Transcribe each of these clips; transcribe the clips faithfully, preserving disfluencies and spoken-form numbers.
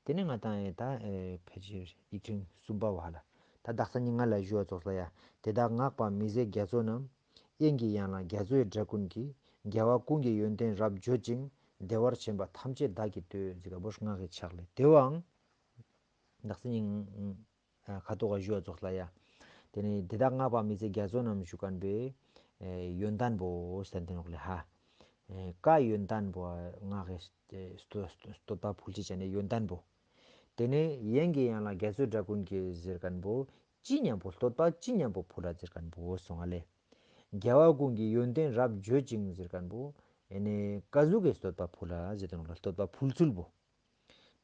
ཏེ་ནེ་ང་ཏང་ཡང་ད་ཨེ་ཕལ་ཆེར་ཡིག་ཕྲེང་གསུམ་པ་བོ་ཧ་ལ། ད་དག་ས་ཉིན་ང་ལ་ཞུ་བ་ཙོགས་ལ་ཡ། དེ་དག་བསྔགས་པ་མི་ཟད་རྒྱ་མཚོ་རྣམས། དབྱིངས་ཀྱི་ཡན་ལག་རྒྱ་མཚོའི་སྒྲ་ཀུན་གྱིས། རྒྱལ་བ་ཀུན་གྱི་ཡོན་ཏན་རབ་བརྗོད་ཅིང་། བདེ་བར་ཕྱིན་པ་ཐམས་ཅད་བདག་གིས་བསྟོད། ཟེར་ཁན་བོ་སྔགས་ཀྱི་ཕྱག་ལེན་ཏེ་བོའང་དག་ས་ཉིན་ཨ་ཁ་ཐོག་ག་ཞུ་བ་ཙོགས་ལ་ཡ། ཏེ་ནེ་དེ་དག་བསྔགས་པ་མི་ཟད་རྒྱ་མཚོ་རྣམས་ཞུ་ཁན་བོའི་ཨེ་ཡོན་ཏན་བོ་ཟེར་ཏེ་ནོག་ལེ་ཧ། ཨེ་བཀའ་ཡོན་ཏན་བོ་སྔགས་ཀྱི་ཨེ་བསྟོད་བསྟོད་པ་ཕུལ་ཅེས་ཅན་ནི་ཡོན་ཏན་བོ། ཏེ་ནེ་དབྱིངས་ཀྱི་ཡན་ལག་རྒྱ་མཚོའི་སྒྲ་ཀུན་གྱིས་ཟེར་ཁན་བོ་ཅི་ཉམ་པོ་བསྟོད་པ་ཅི་ཉམ་པོ་ཕུལ་ལ་ཟེར་ཁན་བོ་སོང་ང་ལེ། རྒྱལ་བ་ཀུན་གྱི་ཡོན་ཏན་རབ་བརྗོད་ཅིང་ཟེར་ཁན་བོ་ཨེ་ནེ་ཀ་ཟུག་གི་བསྟོད་པ་ཕུལ་ལ་ཟེར་ཏེ་ནོག་ལེ། བསྟོད་པ་ཕུལ་ཚུལ་བོ།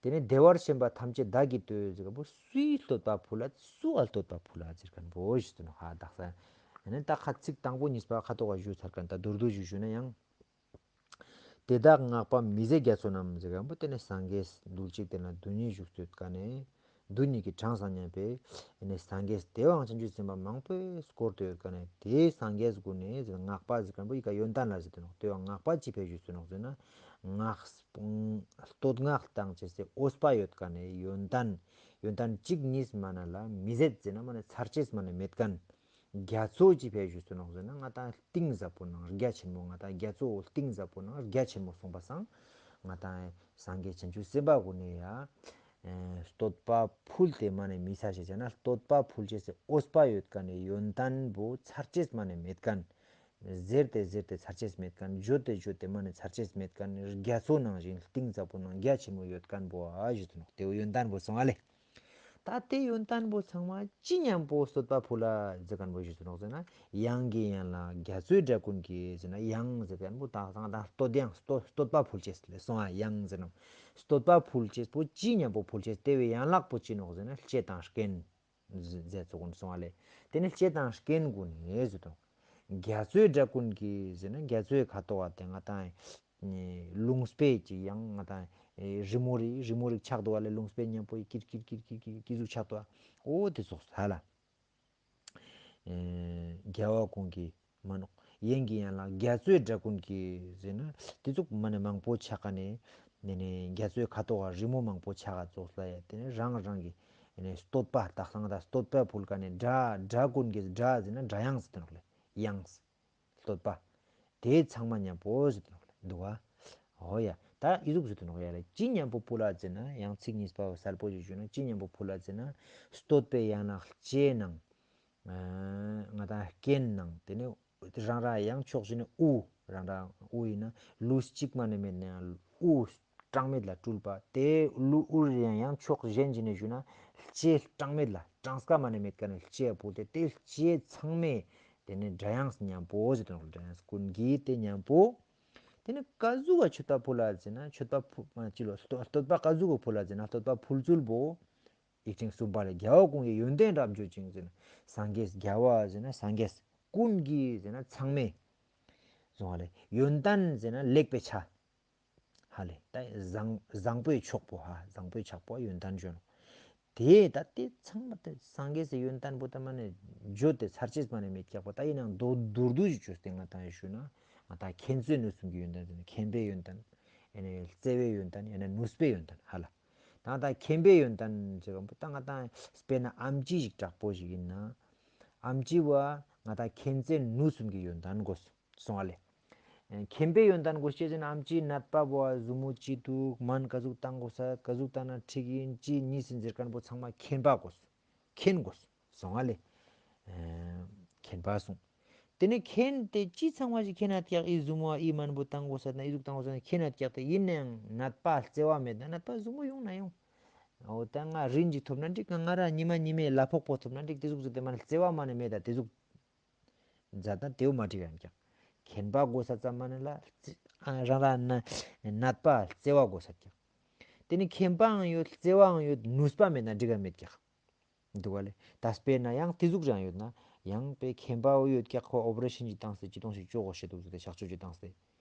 ཏེ་ནེ་བདེ་བར་ཕྱིན་པ་ཐམས་ཅད་བདག་གིས་བསྟོད། ཟེར་ཁན་བོ་སུའི་བསྟོད་པ་ཕུལ་ལ་སུའ་བསྟོད་པ་ཕུལ་ལ་ཟེར་ཁན་བོ་ཞུས་ཏེ་ནོག་ཧ། དག་ས་ཨེ་ནེ་ད་ཁ་ཚིག་དང་པོ་གཉིས་པ་ཁ་ཐོག་ག་ཞུ་ཚར་ཁན་ད་མདོར་བསྡུས་ཞུ་ཞུ་ན་ཡང་། དེ་དག་བསྔགས་པ་མི་ཟད་རྒྱ་མཚོ་རྣམས། ཟེར་ཁན་བོ་ཏེ་ནེ་སངས་རྒྱས་རྡུལ་གཅིག་སྟེང་ལ་རྡུལ་སྙེད་བཞུགས་སུ་ཡོད་ཁན་ནི་རྡུལ་སྙེད་ཀྱི་གྲངས་སུ་མཉམ་པའི་ཨེ་ནེ་སངས་རྒྱས་ཏེ་བོའང་བྱང་ཆུབ་སེམས་དཔའ་མང་པོས་བསྐོར་ཏེ་ཡོད་ཁན་ནི་ཏེ་སངས་རྒྱས་ཀུན་ནི་ཟེར་བསྔགས་པ་ཟེར་ཁན་བོ་ཡི་ཀ་ཡོན་ཏན་ལ་ཟེར་ཏེ་ནོག། ཏེ་བོ་བསྔགས་པ་ཅི་ཕིའ་ཞུས་ཏེ་ནོག་ཟེར་ན། བསྔགས་བསྟོད་བསྔགས་བཏང་ཅེས་སི་འོས་པ་ཡོད་ཁན་ནི་ཡོན་ཏན། ཡོན་ཏན་གཅིག་གཉིས་མ་ནེ་ལ་མི་ཟད་ཟེར་ན་མ་ནེ་ཚར་ཅེས་མ་ནེ་མེད་ཁན། རྒྱ་མཚོ་ཅི་ཕིའ་ཞུས་ཏེ་ནོག་ཟེར་ན་ང་ཏང་གཏིང་ཟབ་པོ་ནང་རྒྱ་ཆེན་མོ་ང་ཏང་རྒྱ་མཚོ་གཏིང་ཟབ་པོ་ནང་རྒྱ་ཆེན་མོ་སོང་པ་སང་ང་ཏང་སངས་རྒྱས་བྱང་ཆུབ་སེམས་དཔའ་ཀུན་ནི་ཡ་ཨེ་བསྟོད་པ་ཕུལ་ཏེ་མ་ནེ་མི་ཚར་ཅེས་ཟེར་ན་བསྟོད་པ་ཕུལ་ཅེས་སི་འོས་པ་ཡོད་ཁན་ནི་ཡོན་ཏན་བོ་ཚར་ཅེས་མ་ནེ་མེད་ཁན། ཟེར་ཏེ་ཟེར་ཏེ་ཚར་ཅེས་མེད་ཁན། བརྗོད་དེ་བརྗོད་དེ་མ་ནེ་ཚར་ཅེས་མེད་ཁན། རྒྱ་མཚོ་ནང་བཞིན་གཏིང་ཟབ་པོ་ནང་རྒྱ་ཆེན་མོ་ཡོད་ཁན་བོ་ཨ་ཞུས་ཏེ་ནོག། ཏེ་བོ་ཡོན་ཏན་བོ་སོང་ང་ལེ། ད་ཏེ་ཡོན་ཏན་བོ་ཚང་མ་ཅི་ཉམ་པོ་བསྟོད་པ་ཕུལ་ལ་ཟེར་ཁན་བོ་ཞུས་ཏེ་ནོག་ཟེར་ན། དབྱངས་ཀྱི་ཡན་ལག་རྒྱ་མཚོའི་སྒྲ་ཀུན་གྱིས་ཟེར་ན་དབྱངས་ཟེར་ཁན་བོ་ད་ད་བསྟོད་དབྱངས་བསྟོད་བསྟོད་པ་ཕུལ་ཅེས་ལ་སོང་ང་དབྱངས་ཟེར་ན། བསྟོད་པ་ཕུལ་ཅེས་པོ་ཅི་ཉམ་པོ་ཕུལ་ཅེས་ཏེ་བོའི་ཡན་ལག་པོ་ཅི་ནོག་ཟེར་ན་ལྕེ་དང་རྐན། ཟེར་ཙོགས་ཀུན་སོང་ང་ལེ། ཏེ་ནེ་ལྕེ་དང་རྐན་ཀུན་ནི་ཟེར་ཏེ་ནོག། རྒྱ་མཚོའི་སྒྲ་ཀུན་གྱིས་ཟེར་ན་རྒྱ་མཚོའི་ཁ་ཐོག་ག་ཏེ་ང་ཏང་ཨེ་རླུང་དཔེ་ཅིག་ཡང་ང་ཏང་ཨེ་རི་མོ་རི་རི་མོ་རིག་ཆགས་འདུག་པ་ལེ། རླུང་དཔེ་ཉམ་པོ་ཀིར་ཀིར་ཀིར་ཀིར་ཀིར་ཀིར་ཟུག་ཆགས་འདུག་པ། འོ་ཏེ་ཙོགས་ཧ་ལ། ཨེ་རྒྱལ་བ་ཀུན་གྱི་མ་ནོག། དབྱངས་ཀྱི་ཡན་ལག་རྒྱ་མཚོའི་སྒྲ་ཀུན་གྱིས་ཟེར་ན་ཏེ་ཙོགས་མ་ནེ་མང་པོ་ཆགས་ཁན་ནི་ནེ་ནེ་རྒྱ་མཚོའི་ཁ་ཐོག་ག་རི་མོ་མང་པོ་ཆགས་ཀ་ཙོགས་ལ་ཡ་ཏེ་ནེ་རང་རང་གི་ཨེ་ནེ་བསྟོད་པ་དག་སང་ད་བསྟོད་པ་ཕུལ་ཁན་ནི་སྒྲ་སྒྲ་ཀུན་གྱིས་སྒྲ་ཟེར་ན་སྒྲ་དབྱངས་ཟེར་ཏེ་ནོག་ལེ། དབྱངས། བསྟོད་པ། ཏེ་ཚང་མ་ཉམ་པོ་ཟེར་ཏེ་ནོག་ལེ། འདུག་པ། འོ་ཡ། ད་འི་ཟུག་ཟེར་ཏེ་ནོག་ཡ་ལེ། ཅི་ཉམ་པོ་ཕུལ་ལ་ཟེར་ན་ཡང་ཚིག་གཉིས་པ་བོ་སལ་པོ་ཞིག་ཞུས་ན་ཅི་ཉམ་པོ་ཕུལ་ལ་ཟེར་ན་བསྟོད་པའི་ཡན་ལག་ལྕེ་ནང་ཨ་ང་ཏང་རྐན་ནང་ཏེ་ནེ་རང་རང་ཡང་ཕྱོགས་བཞི་ནེ་དབུ་རང་རང་དབུ་ཨིན་ན་ལུས་གཅིག་མ་ནེ་མེད་ན་ཡང་དབུ་གྲངས་མེད་ལ་སྤྲུལ་པ། ཏེ་ལུ་དབུ་རེ་ཡང་ཡང་ཕྱོགས་གཞན་ཞིག་ནེ་ཞུས་ན་ལྕེ་གྲངས་མེད་ལ་གྲངས་ཀ་མ་ནེ་མེད་ཁན་ནི་ལྕེ་ཕུལ་ཏེ་ཏེ་ལྕེ་ཚང་མས་ཏེ་ནེ་སྒྲ་དབྱངས་ཉམ་པོ་ཟེར་ཏེ་ནོག། སྒྲ་དབྱངས་ཀུན་གྱིས་ཏེ་ཉམ་པོ། ཏེ་ནེ་ཀ་ཟུག་ག་མཆོད་པ་ཕུལ་ལ་ཟེར་ན་མཆོད་པ་ཕུལ་ཅི་ལོ་བསྟོད་བསྟོད་པ་ཀ་ཟུག་ག་ཕུལ་ལ་ཟེར་ན་བསྟོད་པ་ཕུལ་ཚུལ་བོ། ཡིག་ཕྲེང་གསུམ་པ་ལ་རྒྱལ་བ་ཀུན་གྱི་ཡོན་ཏན་རབ་བརྗོད་ཅིང་ཟེར་ན། སངས་རྒྱས་རྒྱལ་བ་ཟེར་ན་སངས་རྒྱས། ཀུན་གྱི་ཟེར་ན་ཚང་མས། སོང་ང་ལེ། ཡོན་ཏན་ཟེར་ན་ལེགས་པའི་ཆ། ཧ་ལེ། ད་བཟང་བཟང་པོའི་ཕྱོགས་པོ་ཧ། བཟང་པོའི་ཕྱོགས་པོ་ཡོན་ཏན་བརྗོད་ནོག། ཏེ་ད་ཏེ་ཚང་མ་ཏེ་སངས་རྒྱས་སི་ཡོན་ཏན་པོ་ད་མ་ནེ་བརྗོད་དེ་ཚར་ཅེས་མ་ནེ་མེད་ཀྱག་པ། ད་ཨིན་ནའང་མདོར་མདོར་བསྡུས་ཤིག་བཅོས་ཏེ་ང་ཏང་ཞུས་ན་ང་ཏང་མཁྱེན་བརྩེ་ནུས་གསུམ་གྱི་ཡོན་ཏན་ཟེར་ན་མཁྱེན་པའི་ཡོན་ཏན། ཨེ་ནེ་བརྩེ་བའི་ཡོན་ཏན། ཨེ་ནེ་ནུས་པའི་ཡོན་ཏན་ཧ་ལ། ད་ང་ཏང་མཁྱེན་པའི་ཡོན་ཏན་ཟེར་བ་ད་ང་ཏང་དཔེར་ན་ཨམ་ཆི་ཞིག་དྲག་པོ་ཞིག་ཨིན་ན། ཨམ་ཆི་བོ་ང་ཏང་མཁྱེན་བརྩེ་ནུས་གསུམ་གྱི་ཡོན་ཏན་དགོས་སོང་ང་ལེ། མཁྱེན་པའི་ཡོན་ཏན་དགོས་ཤེས་ཨིན་ན་ཨམ་ཆིའི་ནད་པ་བོ་ཟུར་མོ་ཅི་འདུག། སྨན་ག་ཟུག་བཏང་དགོས་ས། ག་ཟུག་བཏང་ན་འགྲིག་ཨིན་ཅི་ཉིས་ཨིན་ཟེར་ཁན་བོ་ཚང་མ་མཁྱེན་པ་དགོས། མཁྱེན་དགོས་སོང་ང་ལེ། མཁྱེན་པ་སོང་། ཏེ་ནེ་མཁྱེན་ཏེ་ཅི་ཚང་མ་ཞིག་མཁྱེན་ན་ཀྱག། འི་ཟུར་མོ་འི་སྨན་བོ་བཏང་དགོས་ས་ན་འི་ཟུག་བཏང་དགོས་ས་ན་མཁྱེན་ན་ཀྱག། ཏེ་ཨིན་ནའང་ནད་པ་བརྩེ་བ་མེད་ན་ནད་པ་ཟུར་མོ་ཡོང་ན་ཡོང་། འོ་ད་ང་རིན་ཅིག་ཐོབ་ན་འགྲིག། ང་རང་ཉི་མ་ཉི་མའི་གླ་ཕོགས་པོ་ཐོབ་ན་འགྲིག། ཏེ་ཟུག་ཟེར་ཏེ་མ་ནེ་བརྩེ་བ་མ་ནེ་མེད་ད་ཏེ་ཟུག་མཛད་ན་ཏེ་བོ་མ་འགྲིག་ཡང་ཀྱག། མཁྱེན་པ་དགོས་ས་ཙམ་མ་ནེ་ལ་རང་རང་ན་ནད་པ་བརྩེ་བ་དགོས་ས་ཀྱག། ཏེ་ནེ་མཁྱེན་པའང་ཡོད་བརྩེ་བའང་ཡོད་ནུས་པ་མེད་ན་འགྲིག་ག་མེད་ཀྱག། འདུག་ག་ལེ། ད་དཔེར་ན་ཡང་ཏེ་ཟུག་རང་ཡོད་ན་ཡང་པེ་མཁྱེན་པ་བོ་ཡོད་ཀྱག། ཁོ་ཨོ་པ་རེ་ཤན་ཅིག་བཏང་སྟེ་ཅི་གཏོང་ཞིག་བཅོ་དགོས་ཤེས་འདུག་ཟེར་ཏེ་གཤག་བཅོས་ཅིག་བཏང་སྟེ་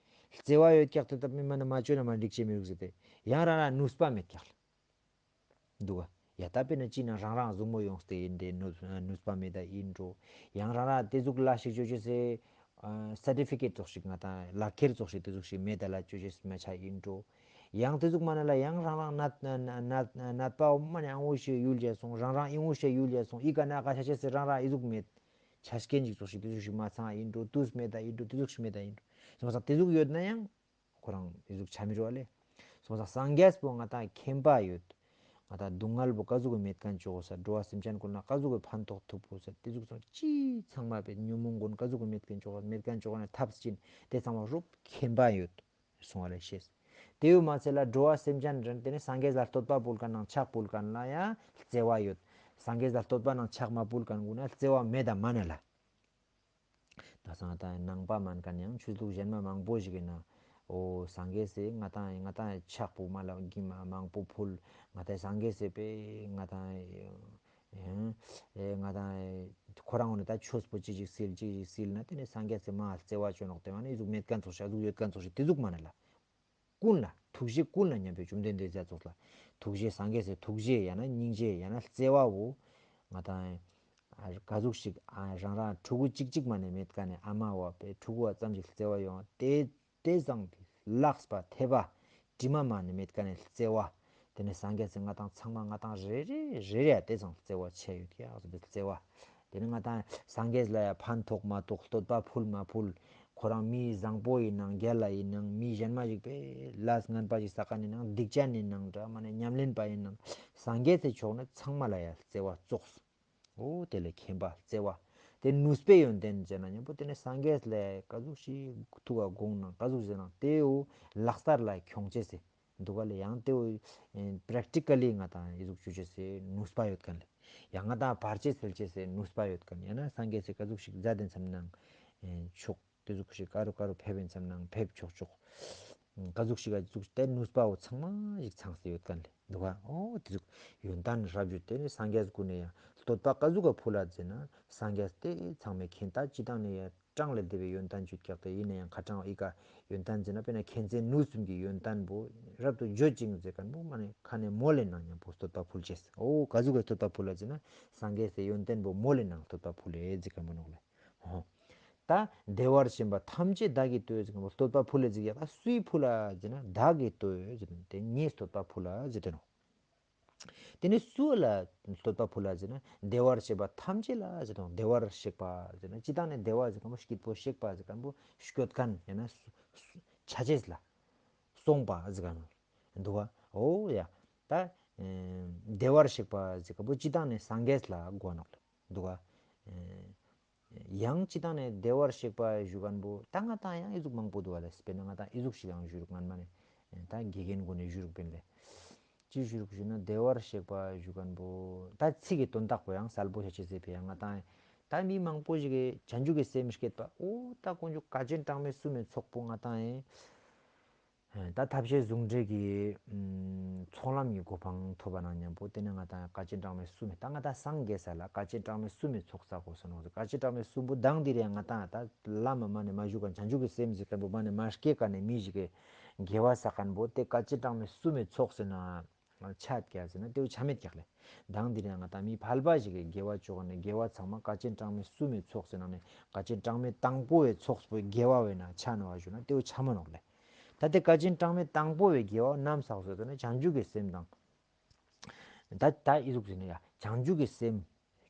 བརྩེ་བ་ཡོད་ཀྱག། ཏེ་ད་མི་མ་ནེ་མ་བཅོས་ན་མ་འགྲིག་ཅེས་མི་རུག་ཟེར་ཏེ་ཡང་རང་རང་ནུས་པ་མེད་ཀྱག་ལེ། འདུག་ག། ཡ་ད་དཔེར་ན་ཅི་ན་རང་རང་ཟུར་མོ་ཡོངས་ཏེ་ཨིན་ཏེ་ནུས་ནུས་པ་མེད་ད་ཨིན་འགྲོ། ཡང་རང་རང་ཏེ་ཟུག་ལ་ཞིག་བཅོ་ཅེས་སི་ཨ་སར་ཊི་ཕི་ཀེཊ་ཙོགས་ཤིག་ང་ཏང་ལག་ཁྱེར་ཙོགས་ཤིག་ཏེ་ཟུག་ཤིག་མེད་ད་ལ་བཅོ་ཅེས་མ་ཆ་ཨིན་འགྲོ། ཡང་དེ་ཟུག་མ་ན་ལ་ཡང་རང་རང་ནད་ནད་ནད་ནད་པ་འོ་མ་ནི་ཨང་འོ་ཞིག་ཡུལ་ལ་སོང་། རང་རང་ཨིང་འོ་ཞིག་ཡུལ་ལ་སོང་། ཨི་ཀ་ན་ཀ་ཆ་ཆེ་སེ་རང་རང་ཨི་ཟུག་མེད། ཆ་རྐྱེན་ཅིག་ཙོགས་ཤིག་དེ་ཟུག་ཞིག་མ་ཚང་ཨིན་འགྲོ། དུས་མེད་ད་ཨིན་འགྲོ། དེ་ཟུག་ཞིག་མེད་ད་ཨིན་འགྲོ། སོང་ཙང་དེ་ཟུག་ཡོད་ན་ཡང་ཁོ་རང་ཨི་ཟུག་ཆ་མི་རུ་བ་ལེ། སོང་ཙང་སངས་རྒྱས་པོ་ང་ཏང་མཁྱེན་པ་ཡོད། ང་ཏང་སྡུག་བསྔལ་པོ་ཀ་ཟུག་གི་མེད་མཁན་ཅོ་གོས་ས། འགྲོ་བ་སེམས་ཅན་ཀུན་ལ་ཀ་ཟུག་གི་ཕན་ཐོགས་ཐུབ་གོས་ས། དེ་ཟུག་ཙང་ཅི་ཚང་མ་པའི་ཉོན་མོངས་ཀུན་ཀ་ཟུག་གི་མེད་མཁན་ཅོ་གོས་མེད་མཁན་ཅོ་གོས་ན་ཐབས་ཅི་ཨིན། དེ་ཚང་མ་རུབ་མཁྱེན་པ་ཡོད། སོང་བ་ལ་ཤེས། དེ་ཡོད་མ་ཚད་ལ་འགྲོ་བ་སེམས་ཅན་རེན་དེ་ནི་སངས་རྒྱས་ལ་བསྟོད་པ་ཕུལ་མཁན་ནང་ཕྱག་ཕུལ་མཁན་ལ་ཡང་བརྩེ་བ་ཡོད། སངས་རྒྱས་ལ་བསྟོད་པ་ནང་ཕྱག་མ་ཕུལ་མཁན་ཀུན་ན་བརྩེ་བ་མེད་ད་མ་ན་ལ། ད་སང་ད་ནང་པ་མན་མཁན་ཡང་ཆོས་ལུགས་གཞན་མ་མང་པོ་ཞིག་ཡིན་ན། འོ་སངས་རྒྱས་སི་ང་ཏང་ང་ཏང་ཕྱག་པོ་མ་ལ་གི་མ་མང་པོ་ཕུལ། ང་ཏང་སངས་རྒྱས་སི་པེ་ང་ཏང་ཨེ་ང་ཏང་ཁོ་རང་ངོ་ནས་ད་ཆོས་པོ་ཅི་ཞིག་སིལ་ཅི་ཞིག་སིལ་ན་དེ་ནས་སངས་རྒྱས་སི་མ་བརྩེ་བ་ཅོ་ནོག་དེ་མ་ནི་ཟུག་མེད་མཁན་ཚོགས་ཤ་ཟུག་ཡོད་མཁན་ཚོགས་ཤ་དེ་ཟུག་མ་ན་ལ། ཀུན་ལ་ཐུགས་རྗེ་ཀུན་ལ་མཉམ་པའི་བཅོམ་ལྡན་འདས་ཚོགས་ལ་ཐུགས་རྗེ་སངས་རྒྱས་སི་ཐུགས་རྗེ་ཡང་ན་སྙིང་རྗེ་ཡང་ན་བརྩེ་བ་བོ་ང་ཏང་ཨ་ག་ཟུག་ཞིག་ཨ་རང་རང་ཕྲུ་གུ་གཅིག་གཅིག་མ་ནས་མེད་མཁན་ནས་ཨ་མ་བ་པའི་ཕྲུ་གུ་བ་ཙམ་ཞིག་བརྩེ་བ་ཡོང་དེ་དེ་ཙང་ལགས་པ་ཐེ་བ་དྲི་མ་མ་ནས་མེད་མཁན་ནས་བརྩེ་བ། དེ་ནས་སངས་རྒྱས་སི་ང་ཏང་ཚང་མ་ང་ཏང་རེ་རེ་རེ་རེ་ཡ་དེ་ཙང་བརྩེ་བ་ཆེ་ཡོད་ཀྱག་ཟེར་ཏེ་བརྩེ་བ། དེ་ནས་ང་ཏང་སངས་རྒྱས་ལ་ཡ་ཕན་ཐོགས་མ་ཐོགས་བསྟོད་པ་ཕུལ་མ་ཕུལ། ཁོ་རང་མི་བཟང་པོ་ཡིན་ནང་རྒྱལ་ལ་ཡིན་ནང་མི་གཞན་མ་ཞིག་པའི་ལས་ངན་པ་ཞིག་བསགས་མཁན་ཡིན་ནང་སྡིག་ཅན་ཡིན་ནང་འདྲ་མ་ནས་ཉམས་ལེན་པ་ཡིན་ནང་སངས་རྒྱས་སི་ཕྱོགས་ནས་ཚང་མ་ལ་ཡ་བརྩེ་བ་ཙོགས། འོ་དེ་ལས་མཁྱེན་པ་བརྩེ་བ། དེ་ནུས་པའི་ཡོན་ཏན་ཟེར་ན་མཉམ་པོ་དེ་ནས་སངས་རྒྱས་ལ་ཀ་ཟུག་ཞིག་ཐུགས་ཀ་དགོངས་ནང་ཀ་ཟུག་ཟེར་ནང་དེ་འོ་ལག་བསྟར་ལ་ཁྱོང་ཅེས་སི་འདུག་ག་ལེ། ཡང་དེ་འོ་པྲེག་ཊི་ཀ་ལི་ང་ཏང་ཨི་ཟུག་ཅོ་ཅེས་སི་ནུས་པ་ཡོད་མཁན་ལེ། ཡང་ང་ཏང་བར་ཆད་སེལ་ཅེས་སི་ནུས་པ་ཡོད་མཁན། ཡང་ན་སངས་རྒྱས་སི་ཀ་ཟུག་ཞིག་མཛད་དེ་མཚམས་ནང་ཆོག་དེ་ཟུག་ཞིག་ཀ་རུ་ཀ་རུ་ཕེབས་ཡིན་མཚམས་ནང་ཕེབས་ཆོག་ཆོག་ཀ་ཟུག་ཞིག་ཀ་ཟུག་དེ་ནུས་པ་འོ་ཚང་མ་ཞིག་ཚང་སྟེ་ཡོད་མཁན་ལེ། འདུག་ག་འོ་དེ་ཟུག་ཡོན་ཏན་རབ་བརྗོད་དེ་ནི་སངས་རྒྱས་ཀུན་ནས་ཡང་བསྟོད་པ་ཀ་ཟུག་ག་ཕུལ་ལ་ཟེར་ན་སངས་རྒྱས་དེ་ཚང་མས་མཁྱེན་ད་ཅི་དང་ནི་ཡ་གྲངས་ལས་འདས་པའི་ཡོན་ཏན་བརྗོད་ཀྱག་དེ་ཡིན་ན་ཡང་ཁ་གྲངས་ཨི་ཀ་ཡོན་ཏན་ཟེར་ན་དཔེར་ན་མཁྱེན་བརྩེ་ནུས་གསུམ་གྱི་ཡོན་ཏན་པོ་རབ་ཏུ་བརྗོད་ཅིང་ཟེར་མཁན་པོ་མ་ནི་ཁ་ནས་མོལ་ལེ་ནང་མཉམ་པོ་བསྟོད་པ་ཕུལ་ཅེས། འོ་ཀ་ཟུག་ག་བསྟོད་པ་ཕུལ་ལ་ཟེར་ན་སངས་རྒྱས་སི་ཡོན་ཏན་པོ་མོལ་ལེ་ནང་བསྟོད་པ་ཕུལ་ལེ་ཟེར་མཁན་པོ་ནོག་ལེ། ད་བདེ་བར་གཤེགས་པ་ཐམས་ཅད་བདག་གིས་བསྟོད་ཟེར་མཁན་པོ་བསྟོད་པ་ཕུལ་ལེ་ཟེར་ཡག་ད་སུའི་ཕུལ་ལ་ཟེར་ན་བདག་གིས་བསྟོད་ཟེར་ན་དེ་ངས་བསྟོད་པ་ཕུལ་ལ་ཟེར་དེ་ནོག་དེ་ནས་སུ་ལ་བསྟོད་པ་ཕུལ་ལ་ཟེར་ན་བདེ་བར་གཤེགས་པ་ཐམས་ཅད་ལ་ཟེར་དང་བདེ་བར་གཤེགས་པ་ཟེར་ན་ཅི་དང་ནས་བདེ་བ་ཟེར་མཁན་པོ་སྐྱིད་པོ་གཤེགས་པ་ཟེར་མཁན་པོ་སྐྱོད་མཁན་ཡང་ན་ཆ་ཅེས་ལ་སོང་པ་ཟེར་མཁན་འདུག་ག་འོ་ཡ་ད་བདེ་བར་གཤེགས་པ་ཟེར་མཁན་པོ་ཅི་དང་ནས་སངས་རྒྱས་ལ་གོ་ནོག་ལེ། འདུག་ག་ཡང་ཅི་དང་ནས་བདེ་བར་གཤེགས་པ་ཞུ་མཁན་པོ་ད་ང་ཏང་ཡང་ཨི་ཟུག་མང་པོ་འདུག་བ་ལེ། དཔེར་ན་ང་ཏང་ཨི་ཟུག་ཞིག་ཡང་ཞུ་རུག་ང་མ་ནས་ད་དགེ་རྒན་ཀུན་ནས་ཞུ་རུག་པིན་ལེ། ཅི་ཞུ་རུག་ཞུ་ན་བདེ་བར་གཤེགས་པ་ཞུ་མཁན་པོ་ད་ཚིག་གི་དོན་དག་པོ་ཡང་གསལ་པོ་ཆ་ཅེས་ཟེར་བས་ཡང་ང་ཏང་ད་མི་མང་པོ་ཞིག་གིས་བྱང་ཆུབ་ཀྱི་སེམས་བསྐྱེད་པ་འོ་ད་དཀོན་མཆོག་བཀའ་དྲིན་གྲངས་མེད་གསུམ་མའི་ཚོགས་པོ་ང་ཏང་ཡང་ད་ཐབས་ཤེས་ཟུང་འབྲེལ་གྱི་ཚོགས་ལམ་གྱི་གོ་འཕང་ཐོབ་པ་ནང་མཉམ་པོ་དེ་ནས་ང་ཏང་བཀའ་དྲིན་གྲངས་མེད་གསུམ་མེ་ད་ང་ཏང་སངས་རྒྱས་ས་ལ་བཀའ་དྲིན་གྲངས་མེད་གསུམ་མེ་ཚོགས་བསགས་དགོས་སོ་ནོག་བཀའ་དྲིན་གྲངས་མེད་གསུམ་པོ་དང་དེ་རེ་ང་ཏང་ད་ལམ་མ་ནས་མ་ཞུགས་མཁན་བྱང་ཆུབ་ཀྱི་སེམས་ཟེར་མཁན་པོ་མ་ནས་མ་སྐྱེས་མཁན་ནས་མི་ཞིག་གི་དགེ་བ་བསགས་མཁན་པོ་དེ་བཀའ་དྲིན་གྲངས་མེད་གསུམ་མེ་ཚོགས་ཟེར་ན་ཆ་ཀྱག་ཟེར་ན་དེ་བོ་ཆ་མེད་ཀྱག་ལེ། དང་དེ་རེ་ང་ཏང་མི་ཕལ་པ་ཞིག་གི་དགེ་བ་ཅོ་མཁན་ནས་དགེ་བ་ཚང་མ་བཀའ་དྲིན་གྲངས་མེད་གསུམ་མེ་ཚོགས་ཟེར་ན་ནས་བཀའ་དྲིན་གྲངས་མེད་དང་པོ་བའི་ཚོགས་པོའི་དགེ་བ་བས་ན་ཆ་ནོག་བ་ཞུ་ན་དེ་བོ་ཆ་མ་ནོག་ལེ། ད་དེ་བཀའ་དྲིན་གྲངས་མེད་དང་པོ་བའི་དགེ་བ་ནམ་བསགས་སོ་ཟེར་ན་བྱང་ཆུབ་ཀྱི་སེམས་དང་། ད་ད་ཨི་ཟུག་ཟེར་ན་ཡ་བྱང་ཆུབ་ཀྱི་སེམས་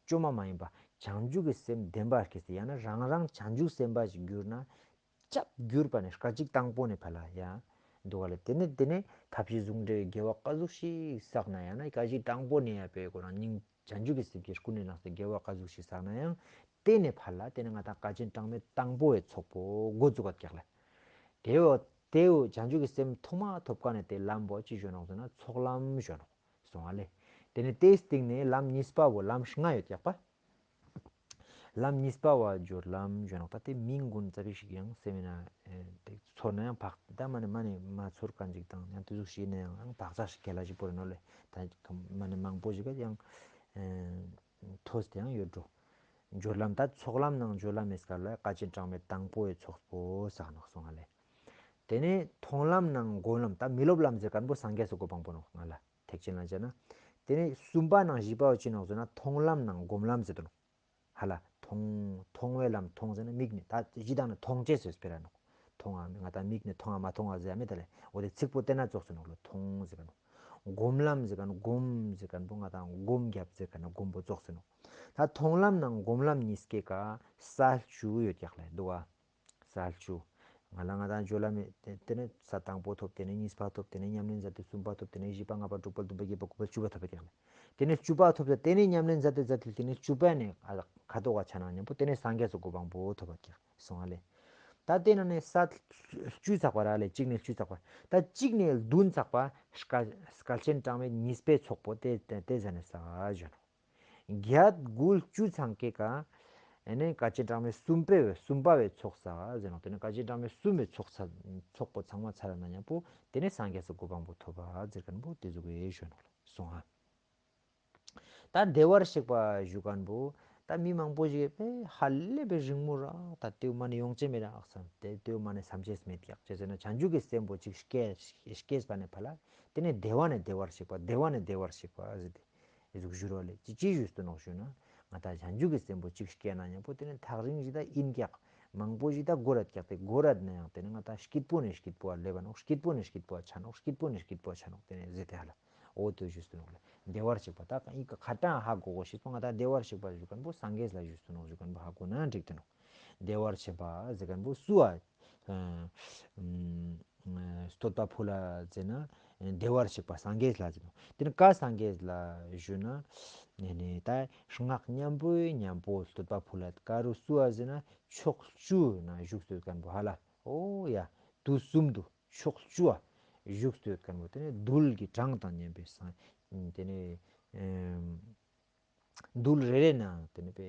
བཅོས་མ་མ་ཡིན་པ་བྱང་ཆུབ་ཀྱི་སེམས་ལྡན་པར་སྐྱེས་ཏེ་ཡང་ན་རང་རང་བྱང་ཆུབ་སེམས་དཔའ་ཞིག་གྱུར་ན་སྐྱབས་གྱུར་པ་ནས་སྐད་ཅིག་དང་པོ་ནས་ཕར་ལ་ཡ་འདུག་ག་ལེ། དེ་ནས་དེ་ནས་ཐབས་ཤེས་ཟུང་འབྲེལ་དགེ་བ་ཀ་ཟུག་ཞིག་བསགས་ན་ཡང་ན་སྐད་ཅིག་དང་པོ་ནས་ཡ་པའི་ཁོ་རང་སྙིང་བྱང་ཆུབ་ཀྱི་སེམས་ཀྱི་ཀུན་ནས་བསླངས་ཏེ་དགེ་བ་ཀ་ཟུག་ཞིག་བསགས་ན་ཡང་དེ་ནས་ཕར་ལ་དེ་ནས་ང་ཏང་བཀའ་དྲིན་གྲངས་མེད་དང་པོ་བའི་ཚོགས་པོ་འགོ་བཙུགས་ཀྱག་ལེ། དེ་བོ་དེ་བོ་བྱང་ཆུབ་ཀྱི་སེམས་ཐོག་མ་ཐོབ་ཀ་ནས་དེ་ལམ་བོ་ཅི་ཞུ་ནོག་ཟེར་ན་ཚོགས་ལམ་ཞུ་ནོག་སོང་ང་ལེ། དེ་ནས་དེའི་སྟེང་ནས་ལམ་གཉིས་པ་བོ་ལམ་ལྔ་ཡོད་ཀྱག་པ། ལམ་གཉིས་པ་བ་སྦྱོར་ལམ་ཞུ་ནོག་ད་དེ་མིང་ཀུན་ཙ་པིག་ཞིག་ཡང་སེམས་ན་དེ་ཚོར་ན་ཡང་བག་ད་མ་ནས་མ་ནས་མ་ཚོར་མཁན་ཅིག་དང་ཡང་དེ་ཟུག་ཞིག་ན་ཡང་བག་ཆགས་ཤིག་གལ་ལ་ཞིག་པོ་རེ་ནོག་ལེ། ད་མ་ནས་མང་པོ་ཞིག་ག་ཡང་ཐོས་ཏེ་ཡང་ཡོད་འགྲོ། སྦྱོར་ལམ་ད་ཚོགས་ལམ་ནང་སྦྱོར་ལམ་མེད་སྐབས་ལ་བཀའ་དྲིན་གྲངས་མེད་དང་པོ་བའི་ཚོགས་པོ་བསགས་ནོག་སོང་ང་ལེ། དེ་ནས་མཐོང་ལམ་ནང་སྒོམ་ལམ་ད་མི་སློབ་ལམ་ཟེར་མཁན་པོ་སངས་རྒྱས་སུ་གོ་འཕང་པོ་ནོག་ང་ལ་ཐེག་ཆེན་ལ་བྱས་ན། དེ་ནས་གསུམ་པ་ནང་བཞི་པ་བ་ཅི་ནོག་ཟེར་ན་མཐོང་ལམ་ནང་སྒོམ་ལམ་ཟེར་དུ་ནོག་ཧ་ལ་མཐོང་མཐོང་བའི་ལམ་མཐོང་ཟེར་ན་མིག་ནས་ད་ཇི་ལྟར་ན་མཐོང་ཅེས་སོ་སྤེ་ར་ནོག་མཐོང་ང་ང་ཏང་མིག་ནེ་མཐོང་ང་མ་མཐོང་ང་ཟེར་མེད་ད་ལེ། འོ་དེ་ཚིག་པོ་དེ་ན་ཙོགས་སེ་ནོག་ལེ། མཐོང་ཟེར་ཁན་བོ། སྒོམ་ལམ་ཟེར་ཁན་བོ་སྒོམ་ཟེར་ཁན་བོ་ང་ཏང་སྒོམ་རྒྱབ་ཟེར་ཁན་བོ་སྒོམ་པོ་ཙོགས་སེ་ནོག། ད་མཐོང་ལམ་ནང་སྒོམ་ལམ་གཉིས་ཀའི་ཀ་ས་བཅུ་ཡོད་ཀྱག་ལེ་འདུག་ག། ས་བཅུ། ང་ལ་ང་ཏང་སྦྱོར་ལམ་མེད་དེ་ནེ་ས་དང་པོ་ཐོབ། དེ་ནེ་གཉིས་པ་ཐོབ། དེ་ནེ་ཉམས་ལེན་མཛད་དེ་གསུམ་པ་ཐོབ། དེ་ནེ་བཞི་པ་ལྔ་པ་དྲུག་པ་བདུན་པ་བརྒྱད་པ་དགུ་པ་བཅུ་པ་ཐོབ་པ་ཀྱག་ལེ། དེ་ནེ་བཅུ་པ་ཐོབ་ས་དེ་ནེ་ཉམས་ལེན་མཛད་དེ་མཛད་དེ་དེ་ནེ་བཅུ་པ་ནེ་ཨ་ཁ་དོག་ག་ཆ་ན་ཉམ་པོ་དེ་ནེ་སངས་རྒྱས་སི་གོ་འཕང་པོ་ཐོབ་པ་ཀྱག་སོང་ང་ལེ། ད་དེ་ན་ནེ་ས་བཅུ་ཚག་པ་ར་ལེ། གཅིག་ནེ་བཅུ་ཚག་པ། ད་གཅིག་ནེ་བདུན་ཚག་པ་སྐལ་སྐལ་ཆེན་གྲངས་མེད་གཉིས་པའི་ཚོགས་པོ་དེ་དེ་དེ་ཟ་ནེ་ས་བཞོན་ནོག། བརྒྱད་དགུ་བཅུ་ཚང་ཀའི་ཀ་ཨེ་ནེ་སྐལ་ཆེན་གྲངས་མེད་གསུམ་པའི་གསུམ་པ་བའི་ཚོགས་ས་ཟེར་ནོག། དེ་ནེ་སྐལ་ཆེན་གྲངས་མེད་གསུམ་པའི་ཚོགས་ས་ཚོགས་པོ་ཚང་མ་ཚར་ན་ཉམ་པོ་དེ་ནེ་སངས་རྒྱས་སི་གོ་འཕང་པོ་ཐོབ་པ་ཟེར་ཁན་བོ་དེ་ཟུག་གི་བཞོན་ནོག་ལེ་སོང་ང་། ད་བདེ་བར་གཤེགས་པ་ཞུ་ཁན་བོ་ད་མི་མང་པོ་ཞིག་པེ་ཧ་ལས་པའི་རིང་མོ་རག། ད་དེའུ་མ་ནེ་ཡོང་ཅེས་མེད་རག་བསམ། དེ་དེའུ་མ་ནེ་བསམ་ཅེས་མེད་ཀྱག། ཅི་ཟེར་ན་བྱང་ཆུབ་ཀྱི་སེམས་པོ་ཅིག་སྐྱེས་སྐྱེས་པ་ནེ་ཕར་ལ་དེ་ནེ་བདེ་བ་ནེ་བདེ་བར་གཤེགས་པ། བདེ་བ་ནེ་བདེ་བར་གཤེགས་པ་ཟེར་ཏེ་ཨི་ཟུག་ཞུ་རོ་ལེ། ཅི་ཅི་ཞུས་ཏེ་ནོག་ཞུ་ན་ང་ད་བྱང་ཆུབ་ཀྱི་སེམས་པོ་ཅིག་སྐྱེས་ན་ཉམ་པོ་དེ་ནེ་ཐག་རིང་ཞིག་ད་ཨིན་ཀྱག། མང་པོ་ཞིག་ད་གོ་རད་ཀྱག། དེ་གོ་རད་ན་ཡང་དེ་ནེ་ང་ད་སྐྱིད་པོ་ནེ་སྐྱིད་པོ་ལེབ་བ་ནོག། སྐྱིད་པོ་ནེ་སྐྱིད་པོ་ཆ་ནོག། སྐྱིད་པོ་ནེ་སྐྱིད་པོ་ཆ་ནོག། དེ་ནེ་ཟེར་ཏེ་ཧ་ལ། འོ་དོ་ཞུས་ཏེ་ནོག་ལེ། བདེ་བར་གཤེགས་པ། ད་ཨི་ཀ་ཁ་ཏང་ཧ་གོ་གོ་ཤེས་པོ་ང་ད་བདེ་བར་གཤེགས་པ་ཞུ་ཁན་བོ་སངས་རྒྱས་ལ་ཞུས་ཏེ་ནོག་ཞུ་ཁན་བོ་ཧ་གོ་ན་འགྲིག་ཏེ་ནོག། བདེ་བར་གཤེགས་པ་ཟེར་ཁན་བོ་སུ་བ། བསྟོད་པ་ཕུལ་ལ་ཟེར་ན་བདེ་བར་གཤེགས་པ་སངས་རྒྱས་ལ་ཟེར་ནོག། དེ་ནེ་ཀ་སངས་རྒྱས་ལ་ཞུ་ན་ནེ་ནེ་ད་སྔགས་མཉམ་པོའི་མཉམ་པོ་བསྟོད་པ་ཕུལ་ལ་ཀ་རུ་སུ་བ་ཟེར་ན་ཕྱོགས་བཅུ་ན་བཞུགས་ཏེ་ཡོད་ཁན་བོ་ཧ་ལ། འོ་ཡ་དུས་གསུམ་དུ་ཕྱོགས་བཅུ་བ་བཞུགས་ཏེ་ཡོད་ཁན་བོ་དེ་ནེ་རྡུལ་གྱི་གྲངས་དང་མཉམ་པའི་སངས། དེ་ནེ་ཨེམ་རྡུལ་རེ་རེ་ནང་དེ་ནེ་པེ་